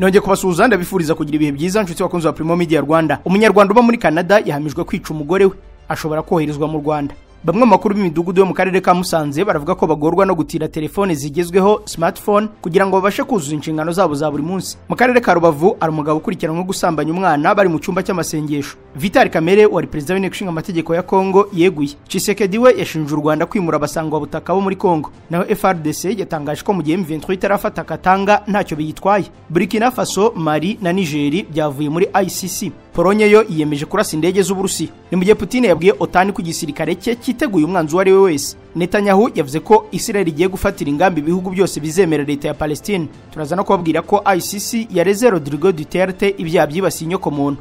Nongeye kubasuhuza, ndabifuriza kugira ibihe byiza, nshuti bakunzi ba Primo Media Rwanda. Umunyarwanda uba muri Canada yahamijwe kwica umugore we, ashobora koherezwa mu Rwanda. Bamwe mu bakuru b'imidugudu yo mu karere ka Musanze baravuga ko bagorwa no gutira telefone zigezweho, smartphone, kugira ngo babashe kuzuza inshingano zabo za buri munsi. Mu karere ka Rubavu hari umugabo ukurikiranwe gusambanya umwana bari mu cyumba cy'amasengesho. Vital Kamerhe wari perezida w'inteko ishinga amategeko ya Kongo yeguye. Tshisekedi we yashinje u Rwanda kwimura abasangwa butaka bo muri Kongo. Naho FARDC yatangaje ko mu gihe M23 itarafata Katanga ntacyo biyitwaye. Burkina Faso, Mali na Niger byavuye muri ICC. Polonye yo yiyemeje kurasa indege z'Uburusiya. Ni mu gihe Putin yabwiye OTAN ko igisirikare cye cyiteguye umwanzi uwo ari we wese. Netanyahu yavuze ko Israel igiye gufatira ingamba ibihugu byose bizemera leta ya Palestine. Turaza no kubabwira ko ICC yareze Rodrigo Duterte ibyaha byibasiye inyokomuntu.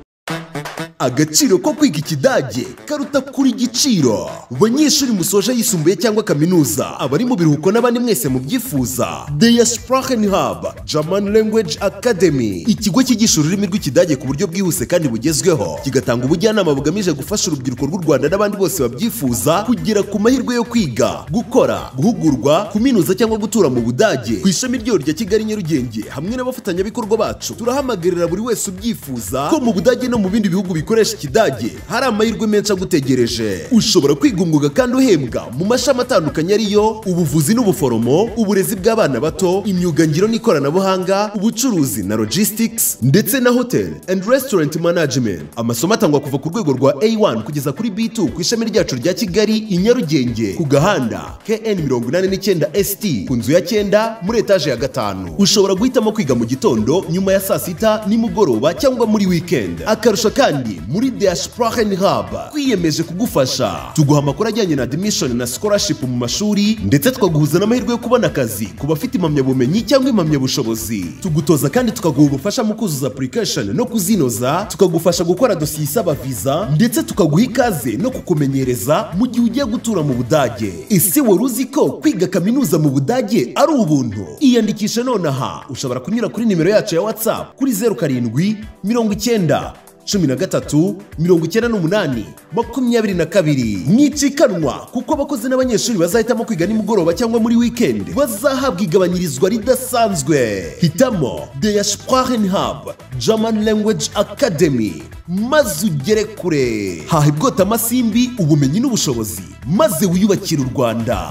Agaciro ko kwiga Ikidage karuta kuri igiciro. Banyeshuri musoje yisumbuye cyangwa kaminuza, abari mu biruhuko n'abandi mwese mubyifuza, Der Sprachen Hub German Language Academy, ikigo cyigisha ururimi rw'Ikidage ku buryo bwihuse kandi bugezweho, kigatanga ubujyanama bugamije gufasha urubyiruko rw'u Rwanda n'abandi bose babyifuza kugera ku mahirwe yo kwiga, gukora, guhugurwa, kuminuza cyangwa gutura mu Budage. Ku ishami ryayo rya Kigali Nyarugenge hamwe n'abafatanyabikorwa bacu, turahamagarira buri wese ubyifuza ko mu Budage no mu bindi bihugu bikoresha Ikidage hari amahirwe menshi agutegereje. Ushobora kwiga umwuga kandi uhembwa mu mashami atandukanye, ariyo ubuvuzi n'ubuforomo, uburezi bw'abana bato, imyuga ngiro n'ikoranabuhanga, ubucuruzi na logistics, ndetse na hotel and restaurant management. Amasomo atangwa kuva ku rwego rwa A1 kugeza kuri B2 ku ishami ryacu rya Kigali i Nyarugenge, ku gahanda KN 89 ST, ku nzu ya 9 muri etaje ya 5. Ushobora guhitamo kwiga mu gitondo, nyuma ya saa 6, nimugoroba cyangwa muri weekend. Akarusho kandi, muri Der Sprachen Hub twiyemeje kugufasha. Tuguha amakuru ajyanye na admission na scholarship mu mashuri, ndetse tukaguhuza n'amahirwe yo kubona akazi ku bafite impamyabumenyi cyangwa impamyabushobozi. Tugutoza kandi tukaguha ubufasha mu kuzuza application no kuzinoza, tukagufasha gukora dosiye isaba visa, ndetse tukaguha ikaze no kukumenyereza mu gihe ugiye gutura mu Budage. Ese wari uzi ko kwiga kaminuza mu Budage ari ubuntu? Iyandikishe nonaha. Ushobora kunyura kuri nimero yacu ya WhatsApp kuri 07 90 13 98 22. Mwicikanwa, kuko abakozi n'abanyeshuri bazahitamo kwiga nimugoroba cyangwa muri weekend bazahabwa igabanyirizwa ridasanzwe. Hitamo Der Sprachen Hub German Language Academy maze ugere kure. Haha ibwota amasimbi ubumenyi n'ubushobozi maze wiyubakire u Rwanda.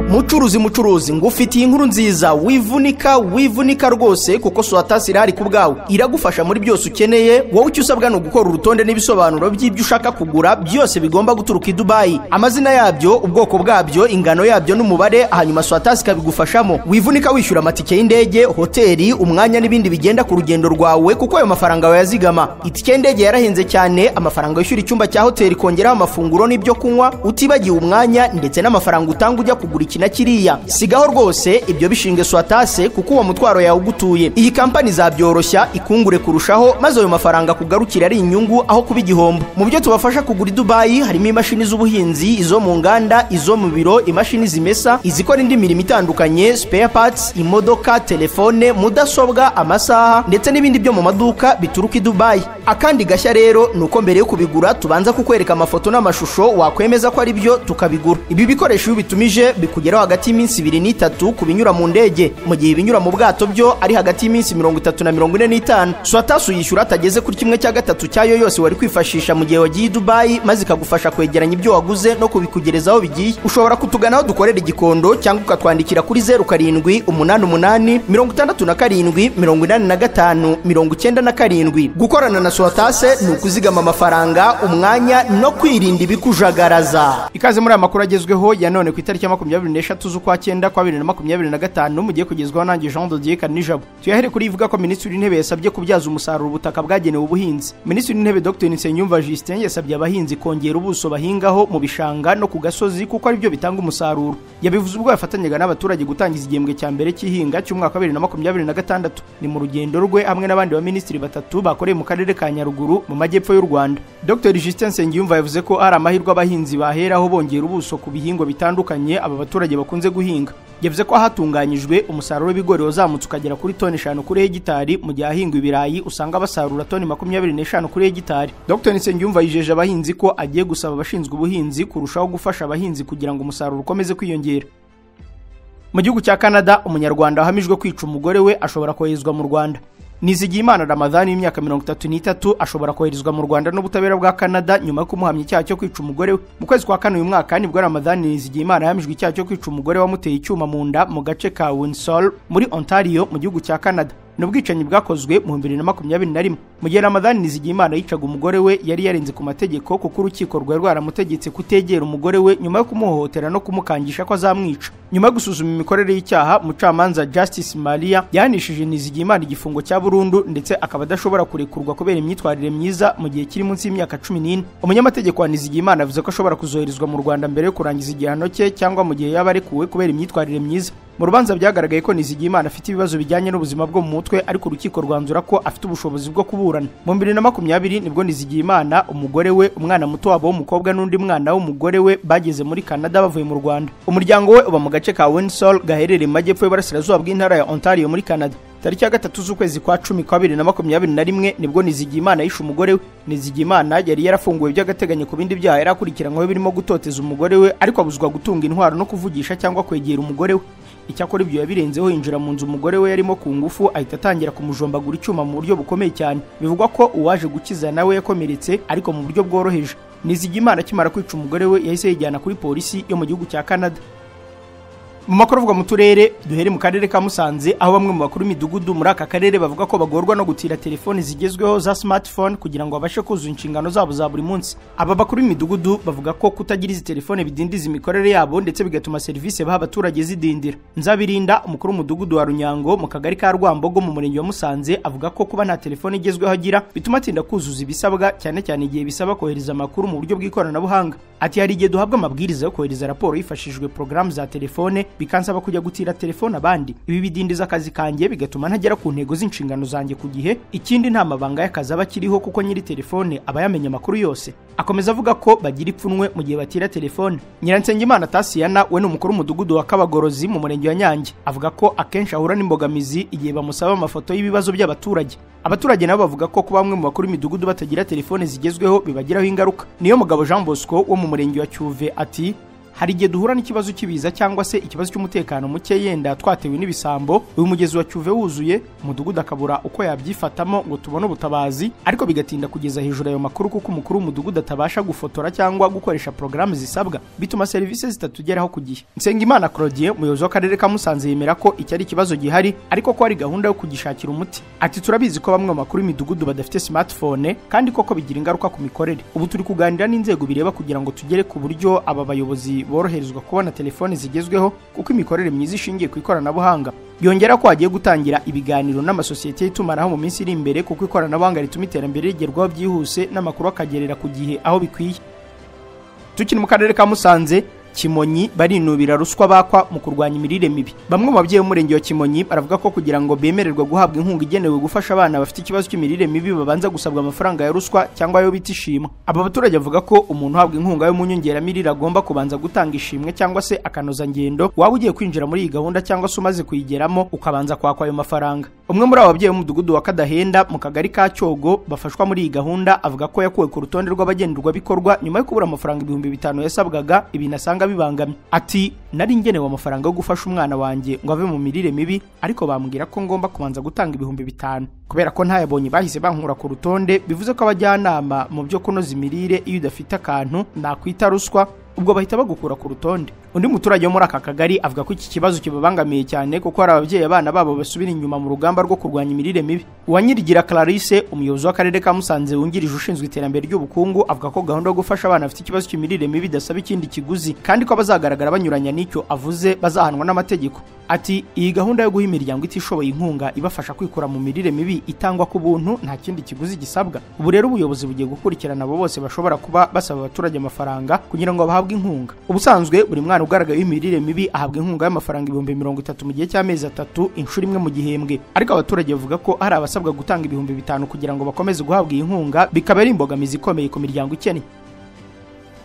Mucuruzi, mucuruzi, ngufitiye inkuru nziza. Wivunika, wivunika rwose, kuko Swatasi irahari ku bwawe, iragufasha muri byose ukeneye. Wowe icyo usabwa ni ugukora urutonde n'ibisobanuro by'ibyo ushaka kugura byose bigomba guturuka i Dubai, amazina yabyo, ubwoko bwabyo, ingano yabyo n'umubare, hanyuma Swatasi ikabigufashamo. Wivunika wishyura amatike y'indege, hoteli, umwanya n'ibindi bigenda ku rugendo rwawe, kuko ayo mafaranga wayazigama. Itike y'indege yarahenze cyane, amafaranga wishyura icyumba cya hoteli, kongeraho amafunguro n'ibyo kunywa, utibagiwe umwanya ndetse n'amafaranga utanga ujya kugura iki na kiriya. Sigaho rwose ibyo, bishinge Swatase, kuko uwo mutwaro yawe ugutuye. Iyi kampani izabyoroshya ikungure kurushaho, maze ayo mafaranga kugarukira ari inyungu aho kuba igihombo. Mu byo tubafasha kugura i Dubai harimo imashini z'ubuhinzi, izo mu nganda, izo mu biro, imashini zimesa, izikora indi mirimo itandukanye, spare parts, imodoka, telefone, mudasobwa, amasaha ndetse n'ibindi byo mu maduka bituruka i Dubai. Akandi gashya rero ni uko mbere yo kubigura tubanza kukwereka amafoto n'amashusho, wakwemeza ko ari byo tukabigura. Ibi bikoresho iyo ubitumije bikugeraho hagati y'iminsi 2 n'3 ku binyura mu ndege, mu gihe ibinyura mu bwato byo ari hagati y'iminsi 30 na 45. Swatasi uyishyura atageze kuri 1/3 cyayo yose wari kwifashisha mu gihe wagiye i Dubai, maze ikagufasha kwegeranya ibyo waguze no kubikugereza aho bigiye. Ushobora kutugana aho dukorera i Gikondo cyangwa ukatwandikira kuri 0788 67 85 97. Gukorana na Swatase ni ukuzigama amafaranga, umwanya no kwirinda ibikujagaraza. Ikaze muri aya makuru agezweho ya none ku itariki ya 23 z'ukwa 9 kwa 2025, mugiye kugezwaho nanjye Jean de Dieu Kanijabo. Tuyahere kuri ivuga ko Minisitiri w'Intebe yasabye kubyaza umusaruro ubutaka bwagenewe ubuhinzi. Minisitiri w'Intebe Dr Nsengiyumva Justin yasabye abahinzi kongera ubuso bahingaho mu bishanga no ku gasozi, kuko aribyo bitanga umusaruro. Yabivuze ubwo yafatanyaga n'abaturage gutangiza igihembwe cya mbere cy'ihinga cy'umwaka wa 2026. Ni mu rugendo rwe hamwe n'abandi baminisitiri batatu bakoreye mu karere ka Nyaruguru mu majyepfo y'u Rwanda. Dr Justin Nsengiyumva yavuze ko ari amahirwe abahinzi baheraho bongera ubuso ku bihingwa bitandukanye aba baturage bakunze guhinga. Yavuze ko ahatunganyijwe umusaruro w'ibigori wazamutse ukagera kuri toni 5 kuri hegitari, mu gihe ahahingwa ibirayi usanga basarura toni 25 kuri hegitari. Dr Nsengiyumva yijeje abahinzi ko agiye gusaba abashinzwe ubuhinzi kurushaho gufasha abahinzi kugira ngo umusaruro ukomeze kwiyongera. Mu gihugu cya Canada, Umunyarwanda wahamijwe kwica umugore we ashobora koherezwa mu Rwanda. Nizigiyimana Ramadhan w'imyaka 33 ashobora koherezwa mu Rwanda n'ubutabera bwa Canada nyuma yo kumuhamya icyaha cyo kwica umugore we. Mu kwezi kwa kane uyu mwaka nibwo Ramadhan Nizigiyimana yahamijwe icyaha cyo kwica umugore wamuteye icyuma mu nda mu gace ka Windsor muri Ontario mu gihugu cya Canada. Ni ubwicanyi bwakozwe mu 2021. Mu gihe Ramadhan Nizigiyimana yicaga umugore we yari yarenze ku mategeko, kuko urukiko rwari rwaramutegetse kutegera umugore we nyuma yo kumuhohotera no kumukangisha ko azamwica. Nyuma yo gusuzuma imikorere y'icyaha, umucamanza Justice Maria yahanishije Nizigiyimana igifungo cya burundu ndetse akaba adashobora kurekurwa kubera imyitwarire myiza mu gihe kiri munsi y'imyaka 14. Umunyamategeko wa Nizigiyimana avuze ko ashobora kuzoherezwa mu Rwanda mbere yo kurangiza igihano cye cyangwa mu gihe yaba arekuwe kubera imyitwarire myiza. Mu rubanza byagaragaye ko Nizigiyimana afite ibibazo bijyanye n'ubuzima bwo mu mutwe, ariko urukiko rwanzura ko afite ubushobozi bwo kuburana. Mu 2020 nibwo Nizigiyimana, umugore we, umwana muto wabo w'umukobwa n'undi mwana w'umugore we bageze muri Canada bavuye mu Rwanda. Umuryango we uba mu gace ka Windsor gaherereye mu majyepfo y'uburasirazuba bw'intara ya Ontario muri Canada. Tariki ya 3 z'ukwezi kwa 10 kwa 2021 nibwo Nizigiyimana yishe umugore we. Nizigiyimana yari yarafunguwe by'agateganyo ku bindi byaha yari akurikiranyweho birimo gutoteza umugore we, ariko abuzwa gutunga intwaro no kuvugisha cyangwa kwegera umugore we. Icyakora ibyo yabirenzeho, yinjira mu nzu umugore we yarimo ku ngufu, ahita atangira kumujombagura icyuma mu buryo bukomeye cyane. Bivugwa ko uwaje gukiza nawe yakomeretse ariko mu buryo bworoheje. Nizigiyimana akimara kwica umugore we yahise yijyana kuri polisi yo mu gihugu cya Canada. Mu makuru avugwa mu turere, duhere mu karere ka Musanze, aho bamwe mu bakuru imidugudu muri aka karere bavuga ko bagorwa no gutira telefoni zigezweho za smartphone kugira ngo babashe kuzuza inshingano zabo za buri munsi. Aba bakuru b'imidugudu bavuga ko kutagira izi telefone bidindiza imikorere yabo ndetse bigatuma serivisi baha abaturage zidindira. Nzabirinda, umukuru w'umudugudu wa Runyango mu kagari ka Rwambogo mu murenge wa Musanze, avuga ko kuba nta telefone igezweho agira bituma atinda kuzuza ibisabwa, cyane cyane igihe bisaba kohereza amakuru mu buryo bw'ikoranabuhanga. Ati hari igihe duhabwa amabwiriza yo kohereza raporo hifashishijwe porogaramu za telefone, bikansaba kujya gutira telefone abandi. Ibi bidindiza akazi kanjye bigatuma ntagera ku ntego z'inshingano zanjye ku gihe. Ikindi nta mabanga y'akazi aba akiriho kuko nyiri telefone aba yamenye amakuru yose. Akomeza avuga ko bagira ipfunwe mu gihe batira telefone. Nyiransengimana Tasiyana we ni umukuru w'umudugudu wa Kabagorozi mu murenge wa Nyange, avuga ko akenshi ahura n'imbogamizi igihe bamusaba amafoto y'ibibazo by'abaturage. Abaturage nabo bavuga ko kuba bamwe mu bakuru b'imidugudu batagira telefone zigezweho bibagiraho ingaruka. Niyo mugabo Jean Bosco wo mu murenge wa Cyuve ati hari igihe duhura n'ikibazo cy'ibiza cyangwa se ikibazo cy'umutekano muke yenda twatewe n'ibisambo, uyu mugezi wa Cyuve wuzuye, umudugudu akabura uko yabyifatamo ngo tubone ubutabazi, ariko bigatinda kugeza hejuru ayo makuru kuko umukuru w'umudugudu atabasha gufotora cyangwa gukoresha porogaramu zisabwa, bituma serivisi zitatugeraho ku gihe. Nsengimana Claudien, umuyobozi w'akarere ka Musanze, yemera ko iki ari ikibazo gihari ariko ko hari gahunda yo kugishakira umuti. Ati turabizi ko bamwe mu bakuru b'imidugudu badafite smartphone kandi koko bigira ingaruka ku mikorere. Ubu turi kuganira n'inzego bireba kugira ngo tugere ku buryo aba bayobozi boroherezwa kubona telefone zigezweho, kuko imikorere myiza ishingiye ku ikoranabuhanga. Yongera ko hagiye gutangira ibiganiro n'amasosiyete y'itumanaho mu minsi iri imbere, kuko ikoranabuhanga rituma iterambere rigerwaho byihuse n'amakuru akagerera ku gihe aho bikwiye. Tukiri mu karere ka Musanze, Kimonyi barinubira ruswa bakwa mu kurwanya imirire mibi. Bamwe mu babyeyi b'umurenge wa Kimonyi baravuga ko kugira ngo bemererwe guhabwa inkunga igenewe gufasha abana bafite ikibazo cy'imirire mibi babanza gusabwa amafaranga ya ruswa cyangwa ayo bita ishimwe. Aba baturage bavuga ko umuntu uhabwa inkunga yo mu nyongeramirire agomba kubanza gutanga ishimwe cyangwa se akanoza ngendo, waba ugiye kwinjira muri iyi gahunda cyangwa se umaze kuyigeramo ukabanza kwakwa ayo mafaranga. Umwe muri abo babyeyi b'umudugudu wa Kadahenda mu kagari ka Cyogo bafashwa muri iyi gahunda avuga ko yakuwe ku rutonde rw'abagenderwabikorwa nyuma yo kubura amafaranga 5000 yasabwaga, ibintu asanga bibangamye. Ati nari ngenewe amafaranga yo gufasha umwana wanjye ngo ave mu mirire mibi, ariko bambwira ko ngomba kubanza gutanga 5000. Kubera ko ntayabonye bahise bankura ku rutonde, bivuze ko abajyanama mu byo kunoza imirire iyo udafite akantu nakwita ruswa ubwo bahita bagukura ku rutonde. Undi muturage wo muri aka kagari avuga ko iki kibazo kibabangamiye cyane kuko hari ababyeyi abana babo basubira inyuma mu rugamba rwo kurwanya imirire mibi. Uwanyirigira Clarisse, umuyobozi w'akarere ka Musanze wungirije ushinzwe iterambere ry'ubukungu, avuga ko gahunda yo gufasha abana bafite ikibazo cy'imirire mibi idasaba ikindi kiguzi, kandi ko abazagaragara banyuranya n'icyo avuze bazahanwa n'amategeko. Ati iyi gahunda yo guha imiryango itishoboye inkunga ibafasha kwikura mu mirire mibi itangwa ku buntu, nta kindi kiguzi gisabwa. Ubu rero ubuyobozi bugiye gukurikirana abo bose bashobora kuba basaba abaturage amafaranga kugira ngo bahabwe inkunga. Ubusanzwe buri mwana ugaragaye imirire mibi ahabwa inkunga y'amafaranga 30,000 mu gihe cy'amezi 3 inshuro imwe mu gihembwe, ariko abaturage bavuga ko hari abasabwa gutanga 5,000 kugira ngo bakomeze guhabwa iyi nkunga, bikaba ari imbogamizi ikomeye ku miryango ikennye.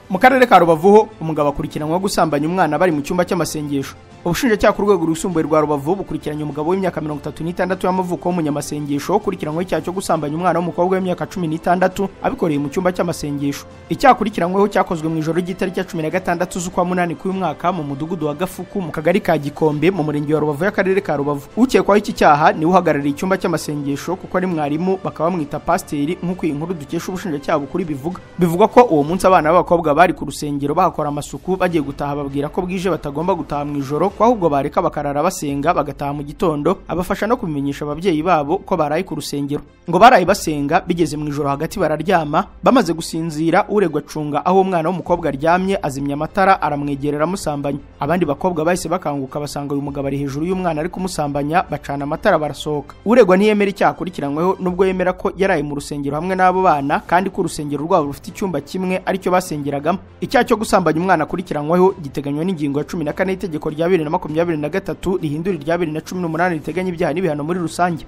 Mu karere ka Rubavu ho umugabo akurikiranyweho gusambanya umwana bari mu cyumba cy'amasengesho. Ubushinjacyaha ku rwego rwisumbuye rwa Rubavu bukurikiranye umugabo w'imyaka 36 y'amavuko w'umunyamasengesho ukurikiranyweho icyaha cyo gusambanya umwana w'umukobwa w'imyaka 16 abikoreye mu cyumba cy'amasengesho. Icyaha akurikiranyweho cyakozwe mu ijoro ry'itariki ya 16 z'ukwa munani k'uyu mwaka mu mudugudu wa Gafuku mu kagari ka Gikombe mu murenge wa Rubavu y'akarere ka Rubavu. Ukekwaho iki cyaha niwe uhagarariye icyumba cy'amasengesho kuko ari mwarimu, bakaba bamwita pasiteri nk'uko iyi nkuru dukesha ubushinjacyaha bukuru bivuga. Bivugwa ko uwo munsi abana b'abakobwa bari ku rusengero bahakora amasuku, bagiye gutaha babwira ko bwije batagomba gutaha mu ijoro, ko ahubwo bareka bakarara basenga bagataha mu gitondo, abafasha no kubimenyesha ababyeyi babo ko baraye ku rusengero. Ngo baraye basenga bigeze mu ijoro hagati bararyama, bamaze gusinzira uregwa acunga aho umwana w'umukobwa aryamye, azimya amatara aramwegerera amusambanya. Abandi bakobwa bahise bakanguka basanga uyu mugabo ari hejuru y'umwana ari kumusambanya, bacana amatara barasohoka. Uregwa ntiyemera icyaha akurikiranyweho nubwo yemera ko yaraye mu rusengero hamwe n'abo bana kandi ko urusengero rwabo rufite icyumba kimwe aricyo basengeragamo. Icyaha cyo gusambanya umwana akurikiranyweho giteganywa n'ingingo ya 14 y'itegeko rya 2023 rihindura irya 2018 riteganya ibyaha n'ibihano muri rusange.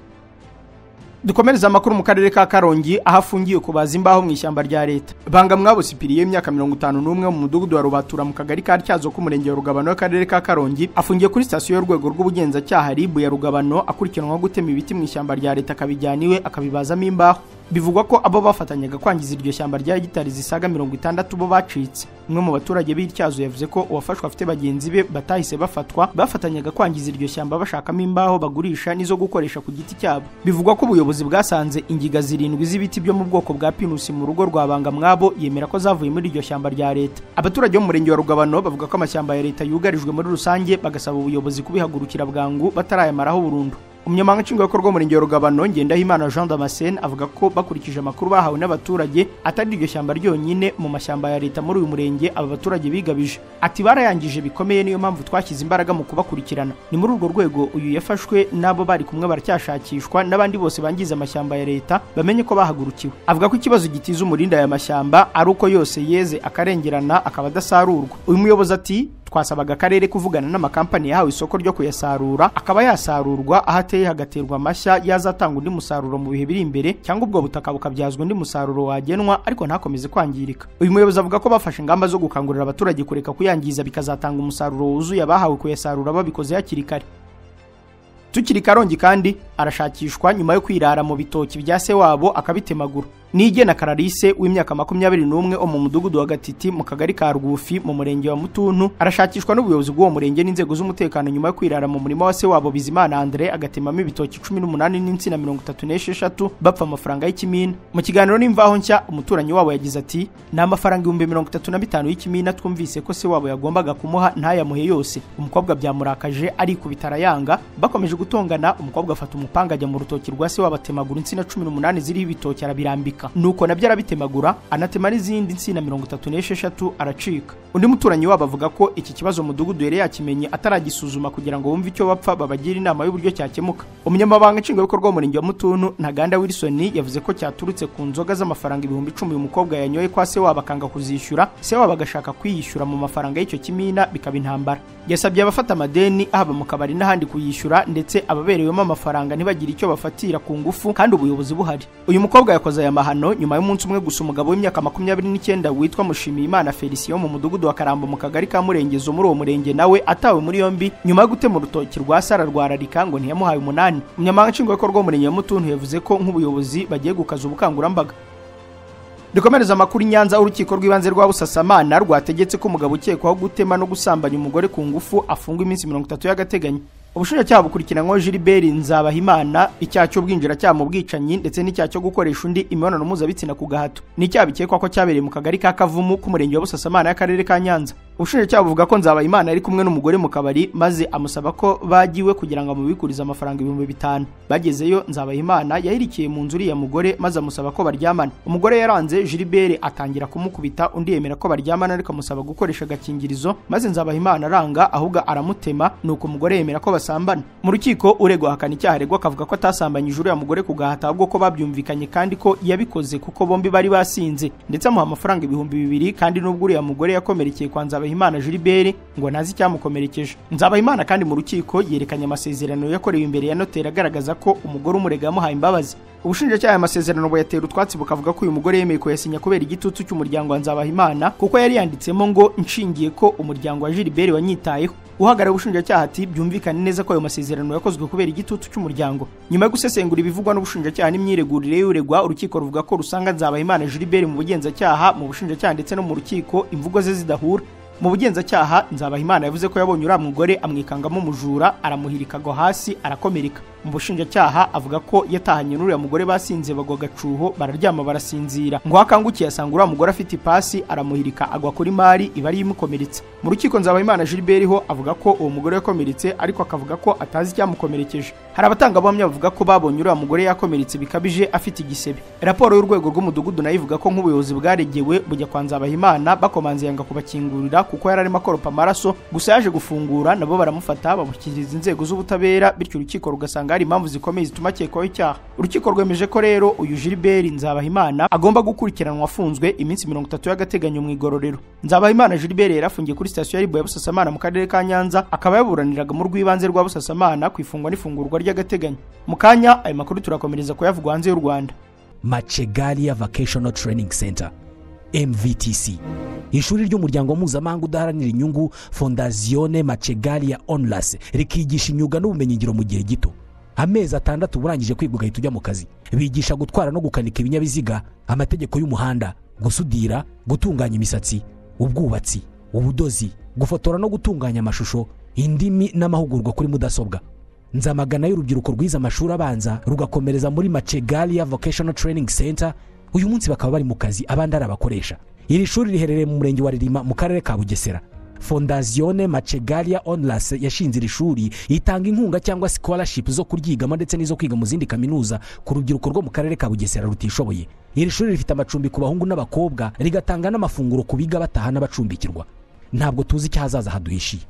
Dukomereza amakuru mu karere ka Karongi aho afungiye kubaza imbaho mu ishyamba rya leta. Bangamwabo Sipiriye y'imyaka 51 mu mudugudu wa Rubatura mu kagari ka Tyazo k'umurenge wa Rugabano w'akarere ka Karongi afungiye kuri sitasiyo y'urwego rw'ubugenzacyaha RIB ya Rugabano akurikiranwa gutema ibiti mu ishyamba rya leta akabijyana iwe akabibazamo imbaho. Bivugwa ko abo bafatanyaga kwangiza iryo shyamba rya hegitari zisaga 60 bo bacitse. Umwe mu baturage b'Ityazo yavuze ko uwafashwe afite bagenzi be batahise bafatwa bafatanyaga kwangiza iryo shyamba bashakamo imbaho bagurisha n'izo gukoresha ku giti cyabo. Bivugwa ko ubuyobozi bwasanze ingiga zirindwi z'ibiti byo mu bwoko bwa pinusi mu rugo rwa Bangamwabo yemera ko zavuye muri iryo shyamba rya leta. Abaturage bo mu murenge wa Rugabano bavuga ko amashyamba ya leta yugarijwe muri rusange, bagasaba ubuyobozi kubihagurukira bwangu batarayamaraho burundu. Umunyamabanga nshingwabikorwa w'umurenge wa Rugabano Ngendahimana Jean Damascene avuga ko bakurikije amakuru bahawe n'abaturage atari iryo shyamba ryonyine mu mashyamba ya leta muri uyu murenge aba baturage bigabije. Ati barayangije bikomeye, niyo mpamvu twashyize imbaraga mu kubakurikirana. Ni muri urwo rwego uyu yafashwe n'abo bari kumwe baracyashakishwa n'abandi bose bangiza amashyamba ya leta bamenye ko bahagurukiwe. Avuga ko ikibazo gitiza umurinda aya mashyamba ari uko yose yeze akarengerana akaba adasarurwa. Uyu muyobozi ati twasabaga akarere kuvugana n'amakampani yahawe isoko ryo kuyasarura akaba yasarurwa aho ateye hagaterwa amashya yazatanga undi musaruro mu bihe biri imbere, cyangwa ubwo butaka bukabyazwa undi musaruro wagenwa ariko ntakomeze kwangirika. Uyu muyobozi avuga ko bafashe ingamba zo gukangurira abaturage kureka kuyangiza bikazatanga umusaruro wuzuye abahawe kuyasarura babikoze hakiri kare. Tukiri Karongi kandi arashakishwa nyuma yo kwirara mu bitoki bya se wabo akabitemagura. Nigena Karalise w'imyaka 21 wo mu mudugudu wa Gatiti mu kagari ka Rwufi mu murenge wa Mutuntu arashakishwa n'ubuyobozi bw'uwo murenge n'inzego z'umutekano nyuma yo kwirara mu murima wa se wabo Bizimana Andre agatemamo ibitoki 18 n'insina 36 bapfa amafaranga y'ikimina. Mu kiganiro n'Imvaho Nshya umuturanyi wabo yagize ati ni amafaranga 35,000 y'ikimina twumvise ko se wabo yagombaga kumuha ntayamuhe yose. Umukobwa byamurakaje arikubita arayanga, bakomeje gutongana umukobwa afata umupanga ajya mu rutoki rwa se wabo atemagura insina 18 ziriho ibitoki arabirambika. Nuko nabyo arabitemagura anatema n'izindi nsina 36 aracika. Undi muturanyi wabo avuga ko iki kibazo mudugudu yari yakimenye ataragisuzuma kugira ngo bumve icyo bapfa babagira inama y'uburyo cyakemuka. Umunyamabanga nshingwabikorwa w'umurenge wa Mutuntu Ntaganda Wilson yavuze ko cyaturutse ku nzoga z'amafaranga 10,000 uyu mukobwa yanyoye kwa se wabo akanga kuzishyura, se wabo agashaka kwiyishyura mu mafaranga y'icyo kimina bikaba intambara. Yasabye abafata amadeni haba mu kabari n'ahandi kuyishyura ndetse ababerewemo amafaranga ntibagire icyo bafatira ku ngufu kandi ubuyobozi buhari. Uyu mukobwa yakoze aya mahano nyuma y'umunsi umwe gusa umugabo w'imyaka 29 witwa Mushimiyimana Felicien mu mudugudu wa Karambo mu kagari ka Murengezo muri uwo murenge nawe atawe muri yombi nyuma yo gutema urutoki rwa Sara rwararika ngo ntiyamuhaye umunani. Umunyamabanga nshingwabikorwa w'umurenge wa Mutuntu yavuze ko nk'ubuyobozi bagiye gukaza ubukangurambaga. Dukomereza amakuru Nyanza. Urukiko rw'ibanze rwa Busasamana rwategetse ko umugabo ukekwaho gutema no gusambanya umugore ku ngufu afungwa iminsi 30 y'agateganyo. Ubushinjacyaha bukurikiranyweho Gilbert Nzabahimana icyaha cy'ubwinjiracyaha mu bwicanyi ndetse n'icyaha cyo gukoresha undi imibonano mpuzabitsina ku gahato. Ni icyaha bikekwa ko cyabereye mu kagari ka Kavumu k'umurenge wa Busasamana y'akarere ka Nyanza. Ubushinjacyaha buvuga ko Nzabahimana ari kumwe n'umugore mu kabari maze amusaba ko bagiwe kugira ngo amubikurize amafaranga 5,000. Bagezeyo Nzabahimana yahirikiye mu nzu uriya mugore maze amusaba ko baryamana. Umugore yaranze, Gilbert atangira kumukubita, undi yemera ko baryamana ariko amusaba gukoresha agakingirizo maze Nzabahimana aranga ahubwo aramutema, nuko umugore yemera ko basambana. Mu rukiko uregwa ahakana icyaha aregwa akavuga ko atasambanyije uriya mugore ku gahato ahubwo ko babyumvikanye kandi ko yabikoze kuko bombi bari basinze, ndetse amuha amafaranga 2,000 kandi nubwo uriya mugore yakomerekeye kwa Nzabahimana Nzabahimana Gilbert ngo ntazi icyamukomerekeje. Nzabahimana kandi mu rukiko yerekanye amasezerano yakorewe imbere ya noteri agaragaza ko umugore umurega yamuhaye imbabazi. Ubushinjacyaha aya masezerano buyatera utwatsi bukavuga ko uyu mugore yemeye kuyasinya kubera igitutu cy'umuryango wa Nzabahimana, kuko yari yanditsemo ngo nshingiye ko umuryango wa Gilbert wanyitayeho. Uhagarariye ubushinjacyaha ati byumvikane neza ko ayo masezerano yakozwe kubera igitutu cy'umuryango. Nyuma yo gusesengura ibivugwa n'ubushinjacyaha n'imyiregurire y'uregwa, urukiko ruvuga ko rusanga Nzabahimana Gilbert mu bugenzacyaha, mu bushinjacyaha ndetse no mu rukiko imvugo ze zidahura. Mu bugenzacyaha Nzabahimana yavuze ko yabonye uriya mugore amwikangamo umujura, aramuhirika agwa hasi arakomereka. Mu bushinjacyaha avuga ko yatahanye n'uriya mugore basinze bagwa agacuho bararyama barasinzira, ngo akangukiye asanga uriya mugore afite ipasi aramuhirika agwa kuri mari iba ari imukomeretsa. Mu rukiko Nzabahimana Gilbert ho avuga ko uwo mugore yakomeretse, ariko akavuga ko atazi icyamukomerekeje. Hari abatangabuhamya bavuga ko babonye uriya mugore yakomeretse bikabije afite igisebe. Raporo y'urwego rw'umudugudu nayo ivuga ko nk'ubuyobozi bwaregewe bujya kwa Nzabahimana bakomanze yanga kubakingurira kuko yari arimo akoropa amaraso, gusa yaje gufungura nabo baramufata bamushyikiriza inzego z'ubutabera, bityo urukiko rugasanga hari impamvu zikomeye zituma akekwaho icyaha. Urukiko rwemeje ko rero uyu Gilbert Nzabahimana agomba gukurikiranwa afunzwe iminsi 30 y'agateganyo mu igororero. Nzabahimana Gilbert yari afungiye kuri sitasiyo ya RIB ya Busasamana mu karere ka Nyanza, akaba yaburaniraga mu rw'ibanze rwa Busasamana ku ifungwa n'ifungurwa ry'agateganyo. Mu kanya ayo makuru turakomereza kuyavugwa hanze y'u Rwanda. Machegalia Vocational Training Center MVTC, ishuri ry'umuryango mpuzamahanga udaharanira inyungu Fondazione Machegalia Onlus, rikigisha imyuga n'ubumenyingiro mu gihe gito. Amezi 6 urangije kwiga ugahita ujya mu kazi. Bigisha gutwara no gukanika ibinyabiziga, amategeko y'umuhanda, gusudira, gutunganya imisatsi, ubwubatsi, ubudozi, gufotora no gutunganya amashusho, indimi n'amahugurwa kuri mudasobwa. Nzamagana y'urubyiruko rwize amashuri abanza rugakomereza muri Machegalia Vocational Training Center, uyu munsi bakaba bari mu kazi abandi ari abakoresha. Iri shuri riherereye mu murenge wa Ririma mu karere ka Bugesera. Fondazione Machegalia Onlus yashinze iri shuri itanga inkunga cyangwa scholarship zo kuryigamo ndetse n'izo kwiga mu zindi kaminuza ku rubyiruko rwo mu karere ka Bugesera rutishoboye. Iri shuri rifite amacumbi ku bahungu n'abakobwa, rigatanga n'amafunguro ku biga bataha n'abacumbikirwa. Ntabwo tuzi icyo hazaza haduhishiye,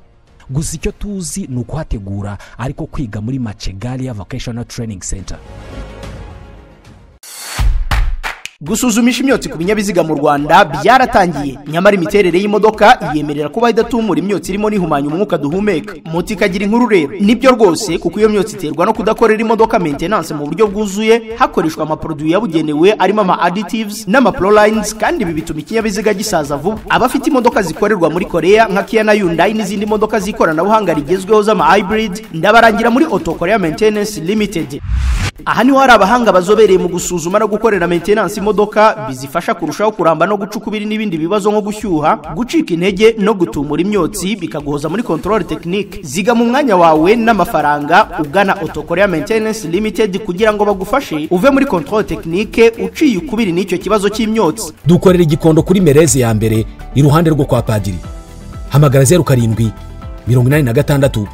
gusa icyo tuzi ni ukuhategura, ariko kwiga muri Machegalia Vocational Training Center. Gusuzumisha imyotsi ku binyabiziga mu Rwanda byaratangiye, nyamara imiterere y'imodoka yemerera kuba idatumura imyotsi irimo n'ihumanya umwuka duhumeka. Moto ikagira inkuru rero nibyo rwose, kuko iyo myotsi iterwa no kudakorera imodoka maintenance mu buryo bwuzuye, hakoreshwa amaproduit yabugenewe arimo ama additives n'ama prolines, kandi ibi bituma ikinyabiziga gisaza vuba. Abafite imodoka zikorerwa muri Korea nka Kia na Hyundai n'izindi modoka z'ikoranabuhanga rigezweho z'ama hybrid, ndabarangira muri Auto Korea Maintenance Limited. Aha niho hari abahanga bazobereye mu gusuzuma no gukorera maintenance imodoka, bizifasha kurushaho kuramba no guca ukubiri n'ibindi bibazo nko gushyuha, gucika intege no gutumura imyotsi, bikaguhoza muri control technique. Ziga mu mwanya wawe n'amafaranga ugana Auto Korea Maintenance Limited kugira ngo bagufashe uve muri control technique uciye ukubiri n'icyo kibazo cy'imyotsi. Dukorera Igikondo kuri Mereze ya mbere iruhande rwo kwa Padiri. Hamagara 07 86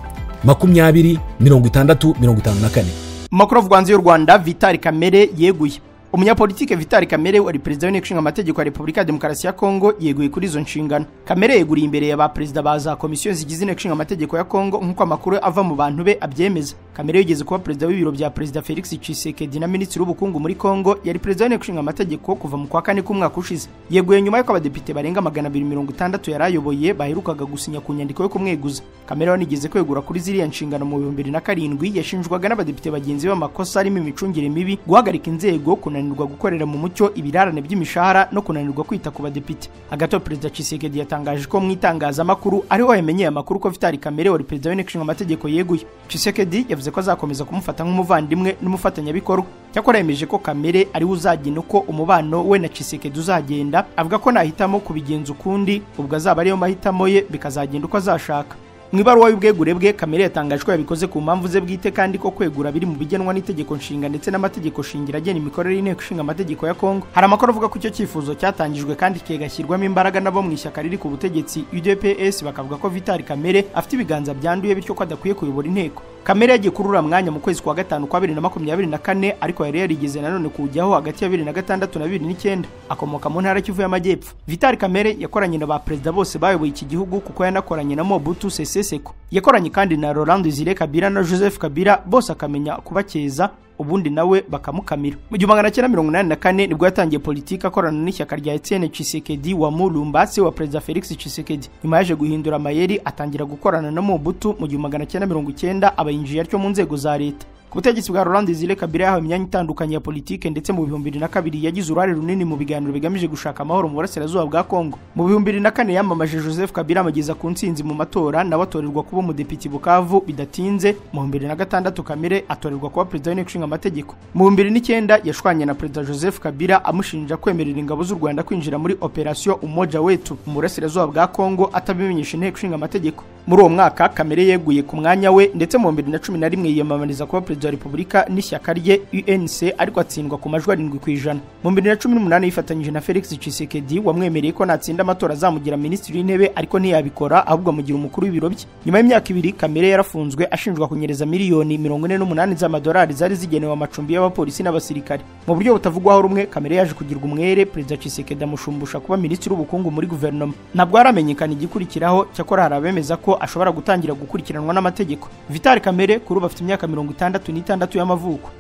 20 60 54. Makuru avugwa hanze y'u Rwanda, Vital Kamerhe yeguye. Umunyapolitike Vital Kamerhe wari perezida w'inteko ishinga amategeko ya Repubulika ya Demokarasi ya Kongo yeguye kuri izo nshingano. Kamerhe yeguriye imbere ya ba perezida ba za komisiyo zigize inteko ishinga amategeko ya Kongo, nk'uko amakuru ava mu bantu be abyemeza. Kamerhe yigeze kuba perezida w'ibiro bya perezida Felix Tshisekedi na minisitiri w'ubukungu muri Kongo, yari perezida w'inteko ishinga amategeko kuva mu kwa kane k'umwaka ushize. Yeguye nyuma y'uko abadepite barenga 260 yari ayoboye baherukaga gusinya ku nyandiko yo kumweguza. Kamerhe wanigeze kwegura kuri ziriya nshingano mu 2007, yashinjwaga n'abadepite bagenzi be amakosa arimo imicungire mibi, guhagarika inzego, kunanirwa gukorera mu mucyo ibirarane by'imishahara no kunanirwa kwita ku badepite. Hagati aho perezida Tshisekedi yatangaje ko mu itangazamakuru ariho yamenyeye amakuru ko Vital Kamerhe wari perezida w'inteko ishinga amategeko yeguye. Tshisekedi yavuze ko azakomeza kumufata nk'umuvandimwe n'umufatanyabikorwa. Cyakora yemeje ko Kamerhe ari we uzagena uko umubano we na Tshisekedi uzagenda, avuga ko nahitamo kubigenza ukundi ubwo azaba ariyo mahitamo ye, bikazagenda uko azashaka. Mu ibaruwa y'ubwegure bwe, Kamerhe yatangaje ko yabikoze ku mpamvu ze bwite, kandi ko kwegura biri mu bigenwa n'itegeko nshinga ndetse n'amategeko shingiro agena imikorere y'inteko ishinga amategeko ya Kongo. Hari amakuru avuga ko icyo cyifuzo cyatangijwe kandi kigashyirwamo imbaraga nabo mu ishyaka riri ku butegetsi UDPS, bakavuga ko Vital Kamerhe afite ibiganza byanduye bityo ko adakwiye kuyobora inteko. Kamerhe yagiye kuri uriya mwanya mu kwezi kwa gatanu kwa 2024, ariko yari yarigeze nanone kuwujyaho hagati ya 2006 na 2009. Akomoka mu ntara Kivu y'Amajyepfo. Vital Kamerhe yakoranye na ba perezida bose bayoboye iki gihugu, kuko yanakoranye na Mobutu Sese Seko. Yakoranye kandi na Laurent Desire Kabila na Joseph Kabila, bose akamenya kubakeza. Ubundi nawe bakamukamira. Mu 1984 nibwo yatangiye politiki akorana n'ishyaka rya Etienne Tshisekedi wa Mulumba, se wa Perezida Felix Tshisekedi. Nyuma yaje guhindura amayeri atangira gukorana na Mobutu mu 1990, aba yinjiye atyo mu nzego za leta. Ku butegetsi bwa Laurent Desire Kabila yahawe imyanya itandukanye ya politike, ndetse mu 2002 yagize uruhare runini mu biganiro bigamije gushaka amahoro mu burasirazuba bwa Kongo. Mu 2004 yamamaje Joseph Kabila amugeza ku ntsinzi mu matora, nawe atorerwa kuba umudepite Bukavu. Bidatinze mu 2006 Kamere atorerwa kuba perezida w'inteko ishinga amategeko. Mu 2009 yashwanye na Perezida Joseph Kabila amushinja kwemerera ingabo z'u Rwanda kwinjira muri Operation Umoja Wetu mu burasirazuba bwa Kongo atabimenyesha inteko ishinga amategeko. Muri uwo mwaka Kamere yeguye ku mwanya we, ndetse mu 2011 yiyamamariza kuba perezida wa Repubulika n'ishyaka rye UNC, ariko atsindwa ku majwi 7%. Mu 2018 yifatanyije na Felix Tshisekedi wamwemereye ko natsinda amatora azamugira minisitiri w'intebe, ariko ntiyabikora ahubwo amugira umukuru w'ibiro bye. Nyuma y'imyaka 2 Kamere yarafunzwe ashinjwa kunyereza miliyoni 48 z'amadolari zari zigenewe amacumbi y'abapolisi n'abasirikare. Mu buryo butavugwaho rumwe Kamere yaje kugirwa umwere, Perezida Tshisekedi amushumbusha kuba minisitiri w'ubukungu muri guverinoma. Ntabwo haramenyekana igikurikiraho, cyakora hari abemeza ko ashobora gutangira gukurikiranwa n'amategeko. Vital Kamere kuri ubu afite imyaka 66 y'amavuko.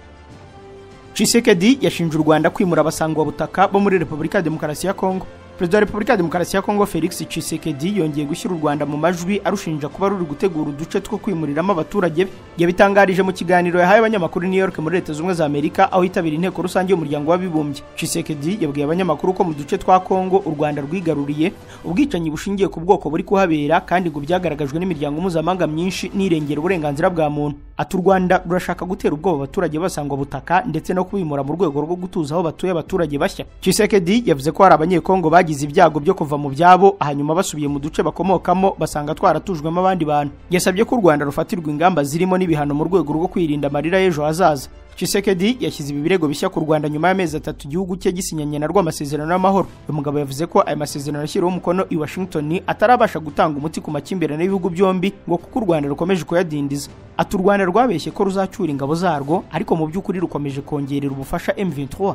Tshisekedi yashinje u Rwanda kwimura abasangwa butaka bo muri Repubulika ya Demokarasi ya Kongo. Perezida wa Repubulika ya Demokarasi ya Kongo Felix Tshisekedi yongeye gushyira u Rwanda mu majwi arushinja kuba ruri gutegura uduce two kwimuriramo abaturage be. Yabitangarije mu kiganiro yahaye abanyamakuru i New York muri Leta Zunze Ubumwe za Amerika, aho yitabira inteko rusange y'umuryango w'abibumbye. Tshisekedi yabwiye abanyamakuru ko mu duce twa Kongo u Rwanda rwigaruriye ubwicanyi bushingiye ku bwoko buri kuhabera, kandi ngo byagaragajwe n'imiryango mpuzamahanga myinshi n'irengera uburenganzira bwa muntu. Ati u Rwanda rurashaka gutera ubwoba abaturage basangwa butaka ndetse no kubimura mu rwego rwo gutuza aho batuye abaturage bashya. Tshisekedi yavuze ko hari abanyekongo bagize ibyago byo kuva mu byabo hanyuma basubiye mu duce bakomokamo basanga twaratujwemo abandi bantu. Yasabye ko u Rwanda rufatirwa ingamba zirimo n'ibihano mu rwego rwo kwirinda amarira y'ejo hazaza. Tshisekedi yashyize ibi birego bishya ku Rwanda nyuma y'amezi 3 igihugu cye gisinyanye narwo amasezerano y'amahoro. Uyu mugabo yavuze ko aya masezerano yashyiriweho umukono i Washington atarabasha gutanga umuti ku makimbirane y'ibihugu byombi, ngo kuko u Rwanda rukomeje kuyadindiza. Ati u Rwanda rwabeshye ko ruzacyura ingabo zarwo, ariko mu by'ukuri rukomeje kongerera ubufasha M23.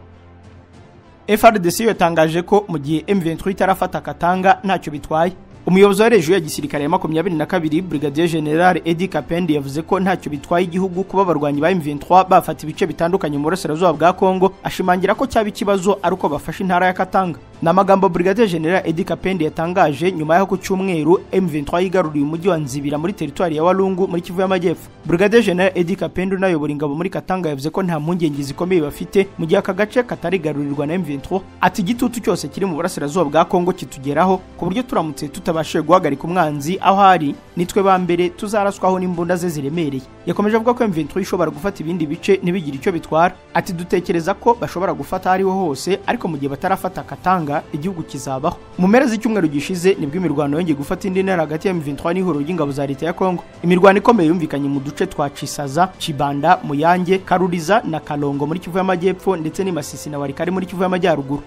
FARDC yatangaje ko mu gihe M23 itarafata Katanga ntacyo bitwaye. Umuyobozi wa rejo ya gisirikare ya 22 Brigadier General Eddy Kapendi yavuze ko ntacyo bitwaye igihugu kuba abarwanyi ba M23 bafata ibice bitandukanye mu burasirazuba bwa Kongo, ashimangira ko cyaba ikibazo ari uko bafashe intara ya Katanga. Ni amagambo Brigadier General Eddy Kapendi yatangaje nyuma y'aho ku cyumweru M23 yigaruriye umujyi wa Nzibira muri teritwari ya Walungu muri Kivu y'Amajyepfo. Brigadier General Eddy Kapendi unayobora ingabo muri Katanga yavuze ko nta mpungenge zikomeye bafite mu gihe aka gace katarigarurirwa na M23. Ati igitutu cyose kiri mu burasirazuba bwa Kongo kitugeraho ku buryo turamutse tutabashije guhagarika umwanzi aho ari nitwe ba mbere tuzaraswaho n'imbunda ze ziremereye. Yakomeje avuga ko M23 ishobora gufata ibindi bice ntibigire icyo bitwara. Ati dutekereza ko bashobora gufata ariho hose, ariko mu gihe batarafata Katanga igihugu kizabaho. Mu mpera z'icyumweru gishize nibwo imirwano yongeye gufata indi ntera hagati ya M23 n'ihuriro ry'ingabo za leta ya Kongo. Imirwano ikomeye yumvikanye mu duce twa Chisaza, Chibanda, Muyange, Karuriza na Kalongo muri Kivu y'Amajyepfo, ndetse n'i Masisi na Walikale muri Kivu y'Amajyaruguru.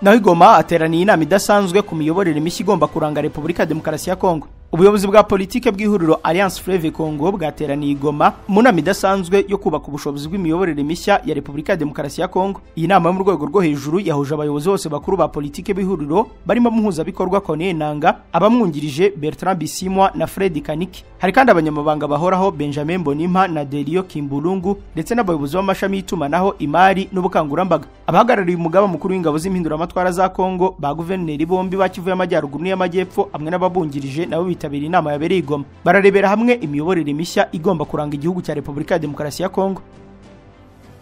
Naho Igoma ateraniye inama idasanzwe ku miyoborere mishya igomba kuranga Repubulika ya Demokarasi ya Kongo. Ubuyobozi bwa politike bw'ihuriro Alliance Fleuve Congo bwateraniye Igoma mu nama idasanzwe yo kubaka ubushobozi bw'imiyoborere mishya ya Repubulika ya Demokarasi ya Kongo. Iyi nama yo mu rwego rwo hejuru yahuje abayobozi bose bakuru ba politike b'ihuriro barimo umuhuzabikorwa Corneille Nanga, abamwungirije Bertrand Bisimwa na Fred Kaniki. Hari kandi abanyamabanga bahoraho Benjamin Bonimpa na Delio Kimbulungu, ndetse n'abayobozi b'amashami y'itumanaho, imari n'ubukangurambaga. Abahagarariye umugaba mukuru w'ingabo z'impinduramatwara za Kongo, ba guverineri bombi ba Kivu y'Amajyaruguru n'iy'Amajyepfo hamwe n'ababungirije nabo bitabiriye inama yabereye i Goma. Bararebera hamwe imiyoborere mishya igomba kuranga igihugu cya Repubulika ya Demokarasi ya Kongo.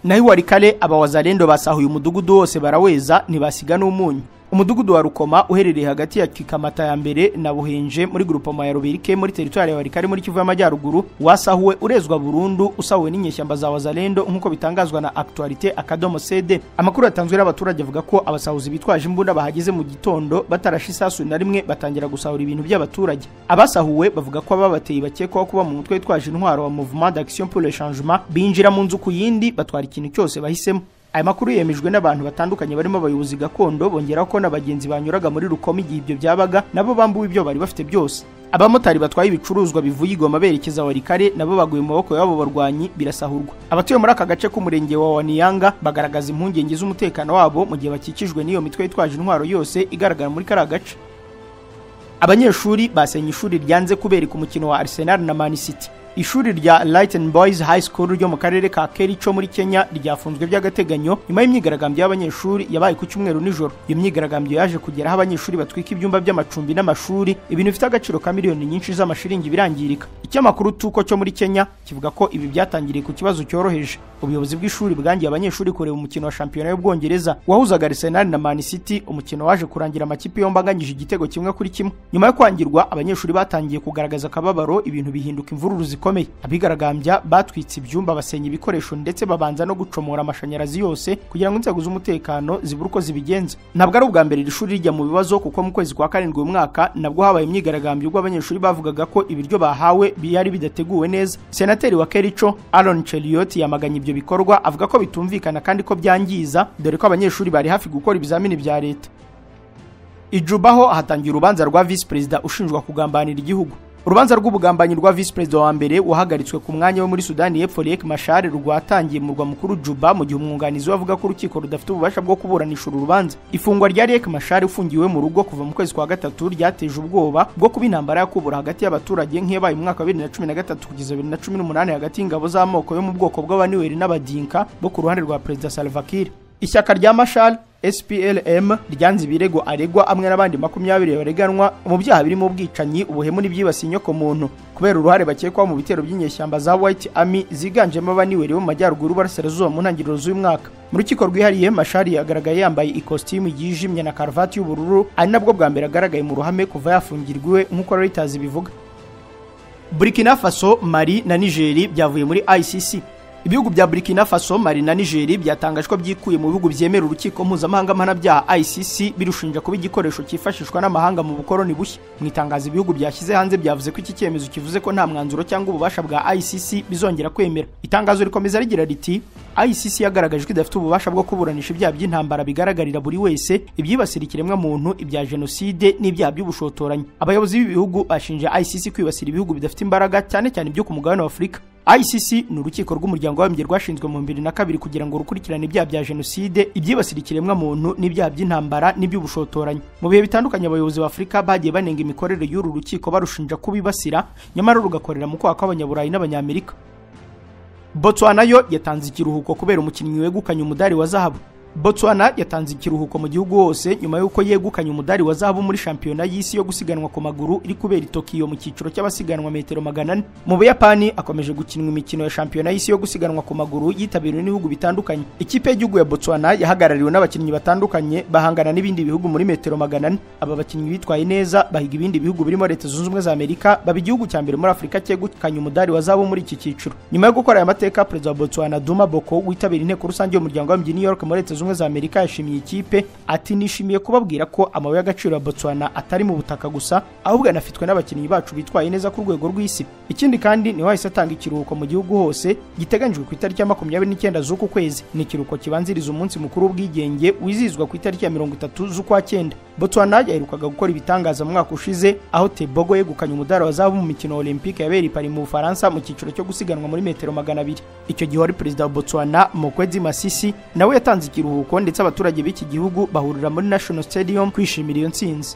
Naho Walikale abawazalendo basahuye umudugudu wose baraweza ntibasiga n'umunyu. Umudugudu wa Rukoma uherereye hagati ya Kikamata ya mbere na Buhenje muri groupement ya Rubirike muri teritwari ya Walikale muri Kivu y'Amajyaruguru wasahuwe urezwa burundu, usahuwe n'inyeshyamba za Wazalendo nk'uko bitangazwa na Actualité Akadomo CD. Amakuru yatanzwe n'abaturage avuga ko abasahuzi bitwaje imbunda bahageze mu gitondo batarashe isasu na rimwe batangira gusahura ibintu by'abaturage. Abasahuwe bavuga ko ababateye bakekwaho kuba mu mutwe witwaje intwaro wa Mouvement d'Action pour le Changement binjira mu nzu ku yindi batwara ikintu cyose bahisemo. Aya makuru yemejwe n'abantu batandukanye barimo abayobozi gakondo, bongera ko n'abagenzi banyuraga muri Rukoma igihe ibyo byabaga nabo bambuwe ibyo bari bafite byose. Abamotari batwaye ibicuruzwa bivuye Igoma berekeza Walikale nabo baguye mu maboko y'abo barwanyi birasahurwa. Abatuye muri aka gace k'umurenge wa Waniyanga bagaragaza impungenge z'umutekano wabo mu gihe bakikijwe n'iyo mitwe yitwaje intwaro yose igaragara muri kariya gace. Abanyeshuri basenye ishuri ryanze kubereka umukino wa Arsenal na Man City. Ishuri rya Lighten Boys High School ryo mu karere ka Kericho muri Kenya ryafunzwe by'agateganyo nyuma y'imyigaragambyo y'abanyeshuri yabaye ku cyumweru nijoro. Iyo myigaragambyo yaje kugera aho abanyeshuri batwika ibyumba by'amacumbi n'amashuri, ibintu bifite agaciro ka miliyoni nyinshi z'amashiringi birangirika. Ikinyamakuru Tuko cyo muri Kenya kivuga ko ibi byatangiriye ku kibazo cyoroheje. Ubuyobozi bw'ishuri bwangiye abanyeshuri kureba umukino wa shampiyona y'Ubwongereza wahuzaga Arsenal na Man City, umukino waje kurangira amakipe yombi anganyije igitego 1-1. Nyuma yo kwangirwa, abanyeshuri batangiye kugaragaza akababaro, ibintu bihinduka imvururu zikomeye. Abigaragambya batwitse ibyumba, basenya ibikoresho ndetse babanza no gucomora amashanyarazi yose kugira ngo inzego z'umutekano zibure uko zibigenza. Ntabwo ari ubwa mbere iri shuri rijya mu bibazo, kuko mu kwezi kwa 7 uyu mwaka nabwo habaye imyigaragambyo ubwo abanyeshuri bavugaga ko ibiryo bahawe byari bidateguwe neza. Senateri wa Kericho Aaron Cheruiyot yamaganye ibyo bikorwa, avuga ko bitumvikana kandi ko byangiza, dore ko abanyeshuri bari hafi gukora ibizamini bya leta. I Juba ho hatangiye urubanza rwa visi perezida ushinjwa kugambanira igihugu. Urubanza rw'ubugambanyi rwa visi perezida wa mbere wahagaritswe ku mwanya we muri Sudani y'Epfo Riek Machar rwatangiye mu murwa mukuru Juba, mu gihe umwunganizi we avuga ko urukiko rudafite ububasha bwo kuburanisha uru rubanza. Ifungwa rya Riek Machar ufungiwe mu rugo kuva mu kwezi kwa 3 ryateje ubwoba bwo kuba intambara yakubura hagati y'abaturage nk'iyabaye mu mwaka wa 2013 kugeza 2018 hagati y'ingabo z'amoko yo mu bwoko bw'Abaniweri n'Abadinka bo ku ruhande rwa Perezida Salva Kiir. Ishyaka rya Machar SPLM ryanze ibirego aregwa amwe n'abandi 20 bareganwa mu byaha birimo ubwicanyi, ubuhemu n'ibyibasiye inyokomuntu kubera uruhare bakekwaho mu bitero by'inyeshyamba za White Army ziganjemo Abaniweri bo mu majyaruguru y'Uburasirazuba mu ntangiriro z'uyu mwaka. Mu rukiko rwihariye Machar yagaragaye yambaye ikositimu yijimye na karuvati y'ubururu, ari nabwo bwa mbere agaragaye mu ruhame kuva yafungirwa iwe nk'uko Reuters ibivuga. Burkina Faso, Mali na Niger byavuye muri ICC. Ibihugu bya Burkina Faso, Mali na Niger byatangaje ko byikuye mu bihugu byemera urukiko mpuzamahanga mpanabyaha ICC, birushinja kuba igikoresho cyifashishwa n'amahanga mu bukoroni bushya. Mu itangazo ibihugu byashyize hanze byavuze ko iki cyemezo kivuze ko nta mwanzuro cyangwa ububasha bwa ICC bizongera kwemera. Itangazo rikomeza rigira riti: ICC yagaragaje ko idafite ububasha bwo kuburanisha ibyaha by'intambara bigaragarira buri wese, ibyibasira ikiremwamuntu, ibya jenoside n'ibyaha by'ubushotoranyi. Abayobozi b'ibihugu bashinja ICC kwibasira ibihugu bidafite imbaraga, cyane cyane ibyo ku mugabane wa Afurika. ICC ni urukiko rw'umuryango w'abibumbye rwashinzwe mu 2002 kugira ngo rukurikirane ibyaha bya jenoside, ibyibasira ikiremwamuntu n'ibyaha by'intambara n'iby'ubushotoranyi. Mu bihe bitandukanye abayobozi ba Afurika bagiye banenga imikorere y'uru rukiko barushinja kubibasira, nyamara rugakorera mu kwaha kw'Abanyaburayi n'Abanyamerika. Botswana yo yatanze ikiruhuko kubera umukinnyi wegukanye umudari wa zahabu. Botswana yatanze ikiruhuko mu gihugu hose nyuma y'uko yegukanye umudari wa zahabu muri shampiyona y'isi yo gusiganwa ku maguru iri kubera i Tokiyo mu cyiciro cy'abasiganwa metero 400. Mu Buyapani akomeje gukinwa imikino ya shampiyona y'isi yo gusiganwa ku maguru yitabiriwe n'ibihugu bitandukanye. Ikipe y'igihugu ya Botswana yahagarariwe n'abakinnyi batandukanye bahangana n'ibindi bihugu muri metero 400. Aba bakinnyi bitwaye neza bahiga ibindi bihugu birimo Leta Zunze Ubumwe za Amerika, baba igihugu cya mbere muri Afurika cyegukanye umudari wa zahabu muri iki cyiciro. Nyuma yo gukora aya mateka, Perezida wa Botswana Duma Boko witabiriye inteko rusange y'umuryango w'abibumbye New York muri Leta Zunze za Amerika yashimiye ikipe, ati: nishimiye kubabwira ko amabuye y'agaciro ya Botswana atari mu butaka gusa, ahubwo anafitwe n'abakinnyi bacu bitwaye neza ku rwego rw'isi. Ikindi kandi niho hahise atanga ikiruhuko mu gihugu hose giteganyijwe ku itariki ya 29 z'uku kwezi. Ni ikiruhuko kibanziriza umunsi mukuru w'ubwigenge wizihizwa ku itariki ya 30 z'ukwa 9. Botswana yaherukaga gukora ibitangaza mu mwaka ushize aho Tebogo yegukanye umudari wa zahabu mu mikino Olympique yabereye i Paris mu Bufaransa mu cyiciro cyo gusiganwa muri metero 200. Icyo gihe wari perezida wa Botswana Mokgweetsi Masisi nawe yatanze ikiruhuko, ndetse abaturage b'iki gihugu bahurira muri National Stadium kwishimira iyo ntsinzi.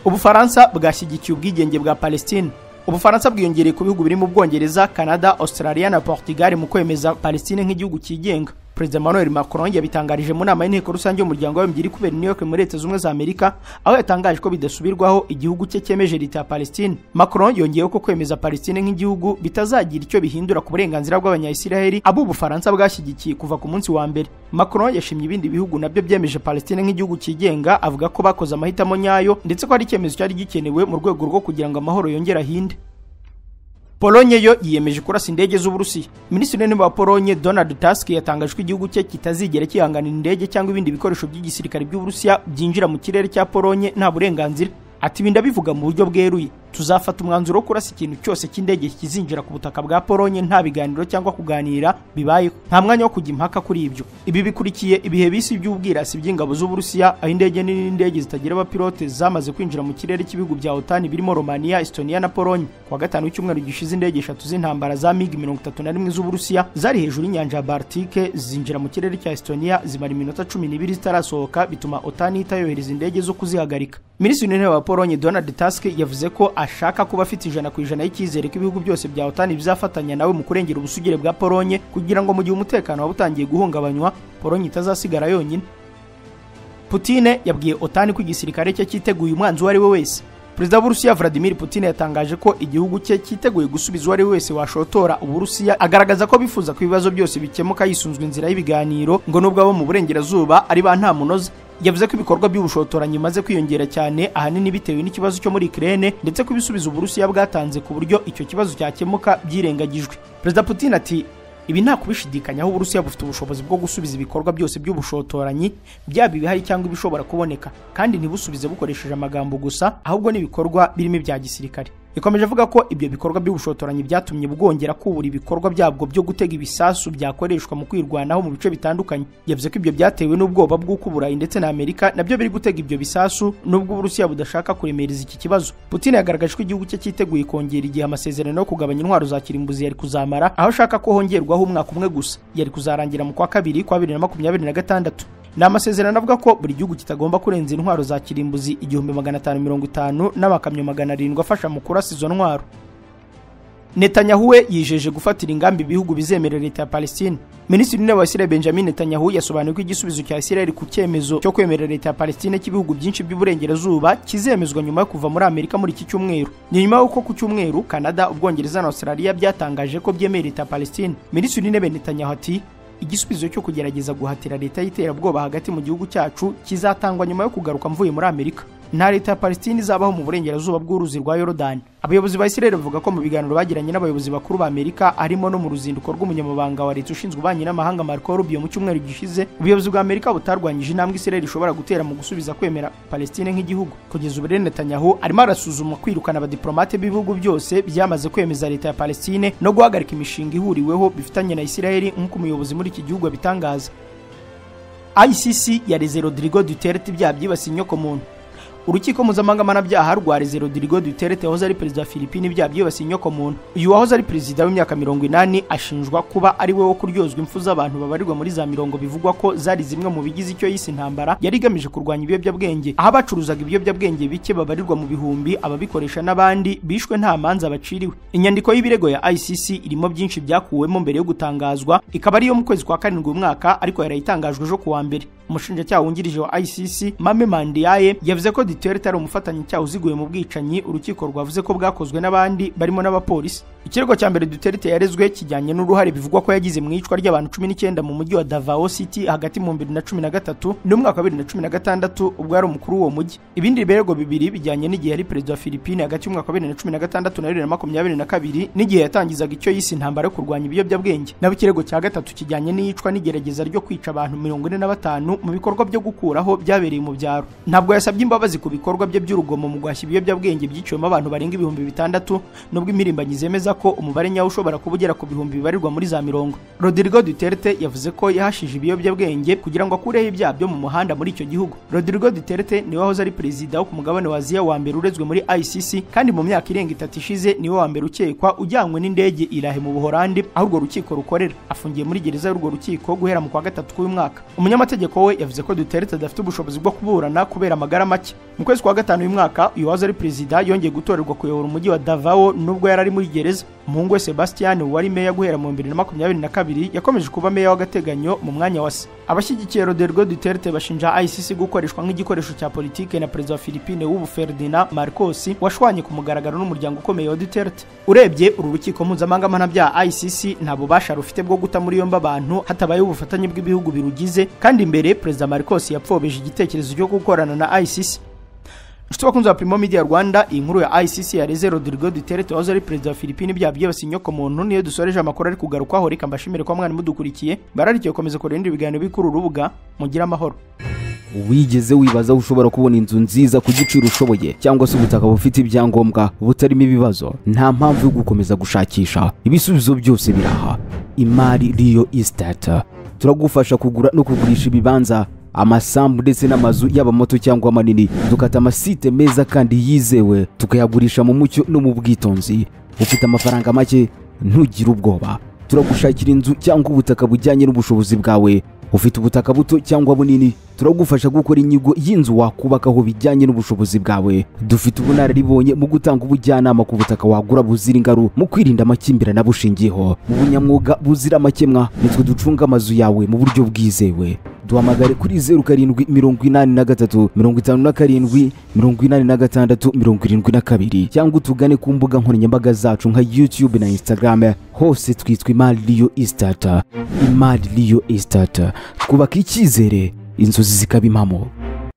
Ubufaransa bwashyigikiye ubwigenge bwa Palestine. Ubufaransa bwiyongereye ku bihugu birimo Ubwongereza, Canada, Australia na Portugal mu kwemeza Palestine nk'igihugu cyigenga. Perezida Emmanuel Macron yabitangarije mu nama y'inteko rusange y'umuryango w'abibumbye iri kubera i New York muri Leta Zunze Ubumwe za Amerika, aho yatangaje ko bidasubirwaho igihugu cye cyemeje leta ya Palestine. Macron yongeyeho ko kwemeza Palestine nk'igihugu bitazagira icyo bihindura ku burenganzira bw'Abanya-Isiraheli abo Ubufaransa bwashyigikiye kuva ku munsi wa mbere. Macron yashimye ibindi bihugu nabyo byemeje Palestine nk'igihugu cyigenga, avuga ko bakoze amahitamo nyayo ndetse ko ari icyemezo cyari gikenewe mu rwego rwo kugira ngo amahoro yongere ahinde. Polonye yo yiyemeje kurasa indege z'Uburusiya. Minisitiri w'Intebe wa Polonye Donald Tusk yatangaje ko igihugu cye kitazigera kihanganira indege cyangwa ibindi bikoresho by'igisirikare by'Uburusiya byinjira mu kirere cya Polonye nta burenganzira. Ati: ibi ndabivuga mu buryo bweruye, tuzafata umwanzuro wo kurasa ikintu cyose cy'indege kizinjira ku butaka bwa Polonye nta biganiro cyangwa kuganira bibayeho, nta mwanya wo kujya impaka kuri ibyo. Ibi bikurikiye ibihe bisi by'ubwirasi by'ingabo z'Uburusiya, aho indege nini n'indege zitagira abapilote zamaze kwinjira mu kirere cy'ibihugu bya OTAN birimo Romania, Estonia na Polonye. Kuwa gatanu w'icyumweru gishize indege 3 z'intambara za MiG 31 z'Uburusiya zari hejuru y'inyanja ya Baltike zinjira mu kirere cya Estonia, zimara iminota 12 zitarasohoka, bituma OTAN ihita yohereza indege zo kuzihagarika. Minisitiri w'Intebe wa Polonye Donald Tusk yavuze ko ashaka kuba afite 100% y'icyizere ko ibihugu byose bya OTAN bizafatanya nawe mu kurengera ubusugire bwa Polonye, kugira ngo mu gihe umutekano waba utangiye guhungabanywa Polonye itazasigara yonyine. Putin yabwiye OTAN ko igisirikare cye cyiteguye umwanzi uwo ari we wese. Perezida w'Uburusiya Vladimir Putin yatangaje ko igihugu cye cyiteguye gusubiza uwo ari we wese washotora Uburusiya, agaragaza ko bifuza ko ibibazo byose bikemuka yisunzwe inzira y'ibiganiro, ngo nubwo abo mu burengerazuba ari ba nta munoza. Yavuze ko ibikorwa by'ubushotoranyi bimaze kwiyongera cyane, ahanini bitewe n'ikibazo cyo muri Ukraine, ndetse ko ibisubizo Uburusiya bwatanze ku buryo icyo kibazo cyakemuka byirengagijwe. Perezida Putin ati: "Ibi nta kubishidikanyaho, Uburusiya bufite ubushobozi bwo gusubiza ibikorwa byose by'ubushotoranyi, byaba ibihari cyangwa ibishobora kuboneka, kandi ntibusubize bukoresheje amagambo gusa, ahubwo n'ibikorwa birimo ibya gisirikare." Ikomeje avuga ko ibyo bikorwa by'ubushotoranyi byatumye bwongera kubura ibikorwa byabwo byo gutega ibisasu byakoreshwa mu kwirwanaho mu bice bitandukanye. Yavuze ko ibyo byatewe n'ubwoba bw'uko Uburayi ndetse na Amerika nabyo biri gutega ibyo bisasu, nubwo Uburusiya budashaka kuremereza iki kibazo. Putin yagaragaje ko igihugu cye cyiteguye kongera igihe amasezerano yo kugabanya intwaro za kirimbuzi yari kuzamara, aho ashaka ko hongerwaho umwaka umwe gusa, yari kuzarangira mu kwa kabiri kwa 2026. Ni amasezerano avuga ko buri gihugu kitagomba kurenza intwaro za kirimbuzi 1550 n'amakamyo 700 afasha mu kurasa izo ntwaro. Netanyahu we yijeje gufatira ingamba ibihugu bizemerera leta ya Palestine. Minisitiri w'Intebe wa Israel Benjamin Netanyahu yasobanuye ko igisubizo cya Israel ku cyemezo cyo kwemerera leta ya Palestine cy'ibihugu byinshi by'uburengerazuba kizemezwa nyuma yo kuva muri Amerika muri iki cyumweru. Ni nyuma y'uko ku cyumweru Canada, Ubwongereza na Australia byatangaje ko byemera leta ya Palestine. Minisitiri w'Intebe Netanyahu ati: "Igisubizo cyo kugerageza guhatira leta y'iterabwoba hagati mu gihugu cyacu kizatangwa nyuma yo kugaruka mvuye muri Amerika. Nta leta ya Palestine izabaho mu burengerazuba bw'uruzi rwa Yorodani." Abayobozi ba Israel bavuga ko mu biganiro bagiranye n'abayobozi bakuru ba Amerika, harimo no mu ruzinduko rw'umunyamabanga wa leta ushinzwe ububanyi n'amahanga Marco Rubio mu cyumweru gishize, ubuyobozi bwa Amerika butarwanyije intambwe Israel ishobora gutera mu gusubiza kwemera Palestine nk'igihugu. Kugeza ubu rero Netanyahu arimo arasuzuma kwirukana abadiplomate b'ibihugu byose byamaze kwemeza leta ya Palestine no guhagarika imishinga ihuriweho bifitanye na Israel, nk'uko umuyobozi muri iki gihugu abitangaza. ICC yareze Rodrigo Duterte ibyaha byibasiye inyokomuntu. Urukiko mpuzamahanga mpanabyaha rwareze Rodrigo Duterte wahoze ari perezida wa Philippines ibyaha byibasiye inyokomuntu. Uyu wahoze ari perezida w'imyaka 80 ashinjwa kuba ari we wo kuryozwa impfu z'abantu babarirwa muri za mirongo, bivugwa ko zari zimwe mu bigize icyo yise intambara yari igamije kurwanya ibiyobyabwenge, aho abacuruzaga ibiyobyabwenge bike babarirwa mu bihumbi, ababikoresha n'abandi bishwe nta manza baciriwe. Inyandiko y'ibirego ya ICC irimo byinshi byakuwemo mbere yo gutangazwa, ikaba ariyo mu kwezi kwa karindwi umwaka, ariko yarayitangajwe ejo kuwa mbere. Umushinjacyaha wungirije wa ICC Mame Mandiaye yavuze ko Duterte ari umufatanyacyaha uziguye mu bwicanyi urukiko rwavuze ko bwakozwe n'abandi barimo n'abapolisi. Ikirego cya mbere Duterte yarezwe kijyanye n'uruhare bivugwa ko yagize mu iyicwa ry'abantu 19 mu mujyi wa Davao City hagati mu 2013 n'umwaka wa 2016 ubwo yari umukuru w'uwo mujyi. Ibindi birego bibiri bijyanye n'igihe yari perezida wa Philippines hagati y'umwaka wa 2016 na 2022 n'igihe yatangizaga icyo yise intambara yo kurwanya ibiyobyabwenge. Nabo ikirego cya gatatu kijyanye n'iyicwa n'igerageza ryo kwica abantu 45 mu bikorwa byo gukuraho byabereye mu byaro. Ntabwo yasabye imbabazi ku bikorwa bye by'urugomo mu guhashya ibiyobyabwenge byiciwemo abantu barenga 6000, nubwo impirimbanyi zemeza ko umubare nyawo ushobora kuba ugera ku bihumbi bibarirwa muri za mirongo. Rodrigo Duterte yavuze ko yahashije ibiyobyabwenge kugira ngo akureho ibyaha byo mu muhanda muri icyo gihugu. Rodrigo Duterte niwe wahoze ari perezida wo ku mugabane wa Aziya wa mbere urezwe muri ICC, kandi mu myaka irenga 3 ishize niwe wa mbere ukekwa ujyanywe n'indege irahe mu Buholandi aho urwo rukiko rukorera. Afungiye muri gereza y'urwo rukiko guhera mu kwa gatatu k'uyu mwaka. Umunyamategeko we yavuze ko Duterte adafite ubushobozi bwo kuburana kubera amagara make. Mu kwezi kwa gatanu uyu mwaka, uyu wahoze ari perezida yongeye gutorerwa kuyobora umujyi wa Davao nubwo yari ari muri gereza. Umuhungu we Sebastian wari meya guhera mu 2022 yakomeje kuba meya w'agateganyo mu mwanya wa se. Abashyigikiye Rodrigo Duterte bashinja ICC gukoreshwa nk'igikoresho cya politike na perezida wa Philippines w'ubu Ferdinand Marcos, washwanye ku mugaragaro n'umuryango ukomeye wa Duterte. Urebye uru rukiko mpuzamahanga mpanabyaha ICC nta bubasha rufite bwo guta muri yombi abantu hatabaye ubufatanye bw'ibihugu birugize, kandi imbere perezida Marcos yapfobije igitekerezo cyo gukorana na ICC. Inshuti bakunzi ba Primo Media Rwanda, iyi nkuru ya ICC yareze Rodrigo Duterte wahoze ari perezida wa Philippines ibyaha byibasiye inyokomuntu niyo dusoreje amakuru ari kugarukwaho. Reka mbashimire ko mwana mudukurikiye, bararikiye gukomeza kureba ibindi biganiro bikuru urubuga. Mugire amahoro. Wigeze wibaza ushobora kubona inzu nziza ku giciro ushoboye, cyangwa se ubutaka bufite ibyangombwa butarimo ibibazo? Nta mpamvu yo gukomeza gushakisha, ibisubizo byose biraha. Imari Real Estate turagufasha kugura no kugurisha ibibanza, amasambu ndetse n'amazu, yaba mato cyangwa manini. Dukata amasite meza kandi yizewe, tukayagurisha mu mucyo no mu bwitonzi. Ufite amafaranga make, ntugire ubwoba, turagushakira inzu cyangwa ubutaka bujyanye n'ubushobozi bwawe. Ufite ubutaka buto cyangwa bunini, turagufasha gukora inyigo y'inzu wakubakaho bijyanye n'ubushobozi bwawe. Dufite ubunararibonye mu gutanga ubujyanama ku butaka wagura buzira ingaru, mu kwirinda amakimbirane abushingiyeho. Mu bunyamwuga buzira amakemwa, nitwe ducunga amazu yawe mu buryo bwizewe. Duhamagare kuri 0783 57 86 72 cyangwa utugane ku mbuga nkoranyambaga zacu nka YouTube na Instagram, hose twitwa Imari Real Estate. Imari Real Estate, twubaka icyizere, inzozi zikaba impamo.